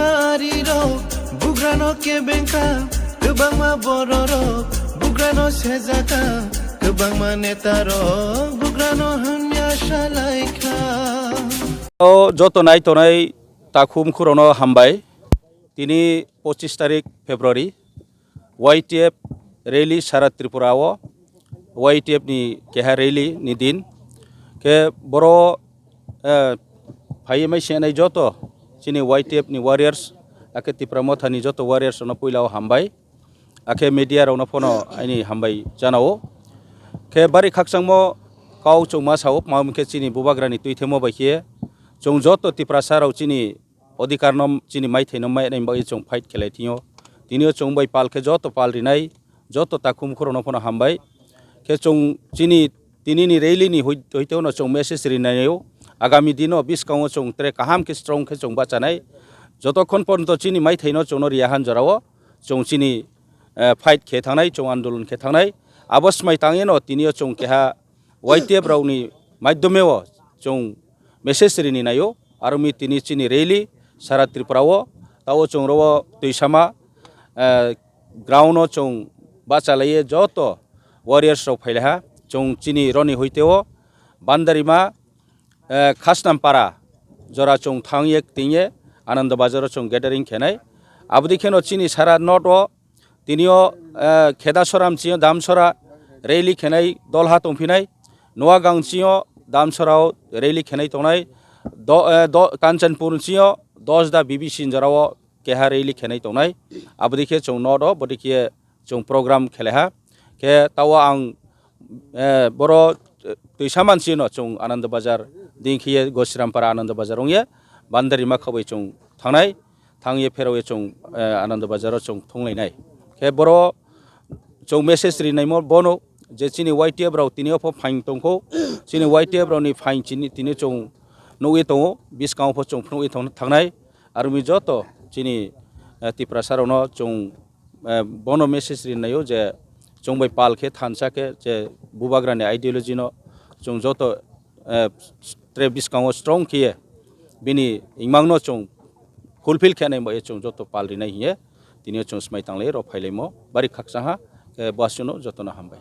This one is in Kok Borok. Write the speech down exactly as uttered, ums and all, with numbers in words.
Ari rok bugrano kebengkha, kwbangma bororok bugrano sejaka, kwbangma netarok bugrano hamya salaikha. O joto nai tonai takhum khurokno hambai. Tini pochis tarik February, Y T F rally sara Tripura o, Y T F ni keha rally ni din. Khe boro, eh, phaiwi mai se nai joto chini Y T F ni warriors, akhe Tipra Motha ni joto warriors rokno puila o hambai. Akhe media rokno phano aini hambai janao. Khe bari khakchangmo kau chwng ma sao, tma hwn khe chini bubagra ni twi themo bai khe chwng joto Tiprasa rok chini odhikar no chini maithai no mai nai bagwi chwng fight khelai thio. Tini o chwng bai pal khe joto pal rinai, joto takhum khurokno phano hambai. Khe chwng chini tini ni rally ni hoi-, hoite no chwng message rinai o. Agami dino bwskango chwng tere kaham khe strong khe chwng bachanai. Jotokhon porjonto chini maithai no chwngno riya han jorao chwng chini, eh, fight khe thangnai, chwng andolon khe thangnai. Abo swmai tangwi no tini o chwng keha Y T F rokni maidhyome o chwng message rini naio, aro mi tini chini rally sara Tripura o, tao chwng ro twisama, eh, ground o chwng bachalaiye joto warriors rok phailaiha, chwng chini roni hoite o Bandarima, eh, Khasnampara jora chwng thangye tingye Ananda Bazar o chwng gathering khenai. Aboni kheno chini sara north o Tini o, eh, Khedasora mchio Damsora rally khenai dolha tongphinai. Noagang mchio Damsora o rally khenai tongnai. Do, eh, do, Kanchanpur mchio Dosda B B C jorao keha rally khenai tongnai. Abodi khe chwng north o, bodi khe chwng program khelaiha. Khe tao ang, eh, boro, eh, twisa manchino chwng Ananda Bazar, dingkhiye Gosirampara Ananda Bazar wngye, Bandarima khabai chwng thangnai. Thangye pheraoye chwng, eh, Ananda Bazar o chwng thunglainai. Khe boro chwng message rinaimo bono je chini Y T F rok tini opho phaing tongkho, chini Y T F rokni phaing chini tini chwng nugwi tongo, bwskango pho chwng phunugwi thang-, thangnai. Aroni joto chini, eh, Tiprasa rokno chwng, eh, bono message rinaio je chwng bai pal khe thansa khe je bubagrani ideology no chwng joto, eh, tre bwskango strong khe bini imang no chwng fulfill khe nai bai chwng joto pal rinai hiye tini chwng smai tanglai rok phailaimo bari khaksa ha, eh, bwswngno jotono hambai.